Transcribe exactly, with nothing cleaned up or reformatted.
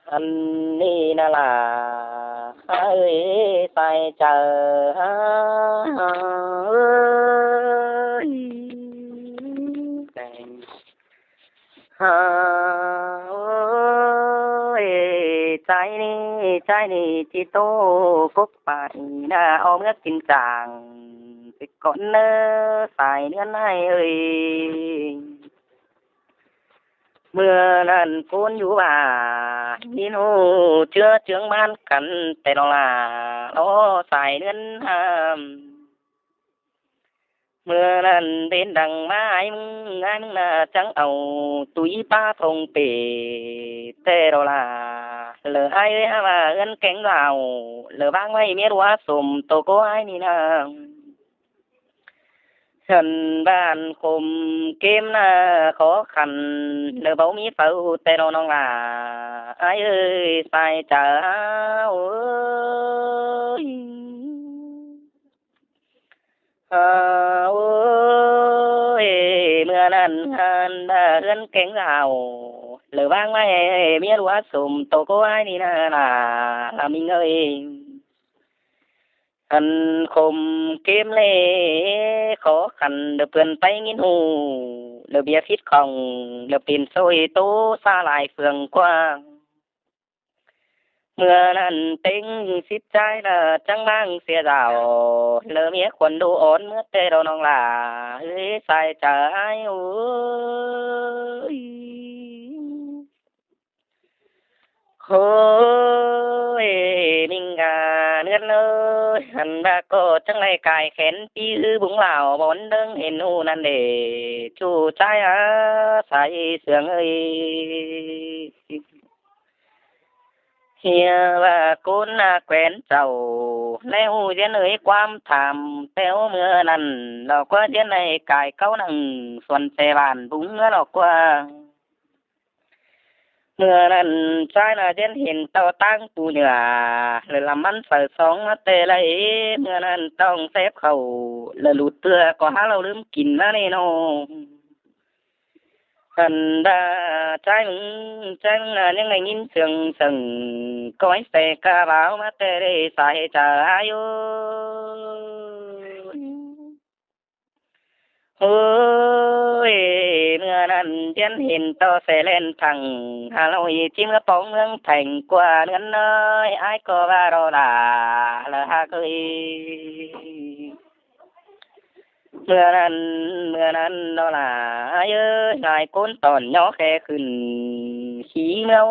Ăn ꞌnị ꞌna ꞌlạ, ơi sai chảu ơi. Ơi, ꞌchái ꞌnị, ꞌchái ꞌnị ꞌchí ꞌtố cốc pay ꞌna ók ꞌmứa kin chang, ꞌchí cón ꞌnớ sai ꞌnưn ꞌnị ơi. ꞌMưa ꞌnặn ꞌcốn dú ꞌva ꞌnị ꞌhụ ꞌchưa ꞌchướng ꞌmán căn ꞌtẹ ꞌnọ ꞌlạ, ók sai ꞌnưn ꞌnặn. ꞌMưa ꞌnặn pên đăng ꞌmá ái ꞌmứng, ái ꞌmứng ꞌna chắng au tui ꞌpá thông pê ꞌtẹ ꞌnọ ꞌlạ. Lỏ ái ơi, hák ꞌva ꞌhướn kéng dao lỏ ꞌváng ꞌvạy ꞌmía ꞌlúa sôm tô ꞌcố ái ꞌnị ꞌna. Hẳn bản khốm kêm ꞌna khó khăn, lỏ báu ꞌmí phaư ꞌtẹ ꞌnọ ꞌnọng ꞌlạ. Ái ơi, sai chảu ơi. Ơ, ôi, ꞌmưa ꞌnặn hẳn ꞌva ꞌhướn kéng dao lỏ ꞌváng ꞌvạy ꞌmía ꞌlúa sôm tô ꞌcố ái ꞌnị ꞌna ꞌlạ, ꞌlạ ꞌmính ơi. Hẳn khốm kêm ꞌlẹ khó khăn lỏ ꞌpươn pay ꞌnghín ꞌhụ, lỏ bía phít khong, lỏ pên ꞌsội ꞌtố xa lai phường ꞌquá. ꞌMưa ꞌnặn ꞌtếng síp ꞌchái ꞌna chắng ꞌmáng sia dao, lỏ ꞌmía khuôn đu ón ꞌmứa ꞌtẹ ꞌnọ ꞌnọng ꞌlạ, ơi sai chảu ơi. Khôi, ꞌmính ꞌna ꞌnưn ơi, hẳn ꞌva ꞌcọ chắng đảy cai khén ꞌpi ꞌhứ búng lao bón ꞌnưng hên ꞌhụ ꞌnặn đê, ꞌchu ꞌchái a, sai sương ơi. ꞌHia ꞌva ꞌcốn ꞌna quen chảu, ꞌlé ꞌhụ ꞌdiến ơi ꞌquám tham, ꞌtẹ ꞌmưa ꞌnặn lỏ ꞌquá ꞌdiến đảy cai cáu nẳng suôn ꞌtẹ bản búng ꞌnớ lỏ ꞌquá. ꞌMưa ꞌnặn ꞌchái ꞌna ꞌdiến hên ꞌtạu ꞌtáng pú nhưa, lỏ ꞌlắm ꞌmắn saư sóng ꞌmá ꞌtẹ ꞌlạy. ꞌMưa ꞌnặn ꞌtong sép khảu, lỏ lụt ꞌtưa ꞌcọ hák ꞌlạu ꞌlứm kin ꞌmá ꞌnị ꞌnọ. Hẳn ꞌva ꞌchái ꞌmứng, ꞌchái ꞌmứng ꞌna ꞌnhắng đảy ꞌnghín sương sương, ꞌcọ ꞌhứ se cá báo ꞌmá ꞌtẹ đê sai chảu ái ơi. Ôi, ꞌmưa ꞌnặn ꞌdiến hên ꞌtọ se ꞌlen thẳng, hả ꞌlội ꞌchí ꞌmứa póng ꞌmướng Thẻng ꞌquá ꞌnưn ơi, ái ꞌcọ ꞌva ꞌló đa lỏ hák ơi. ꞌMưa ꞌnặn, ꞌmưa ꞌnặn ꞌnọ ꞌlạ, ái ơi, lai ꞌcốn tỏn ꞌnhó khe khửn, khí ꞌmứa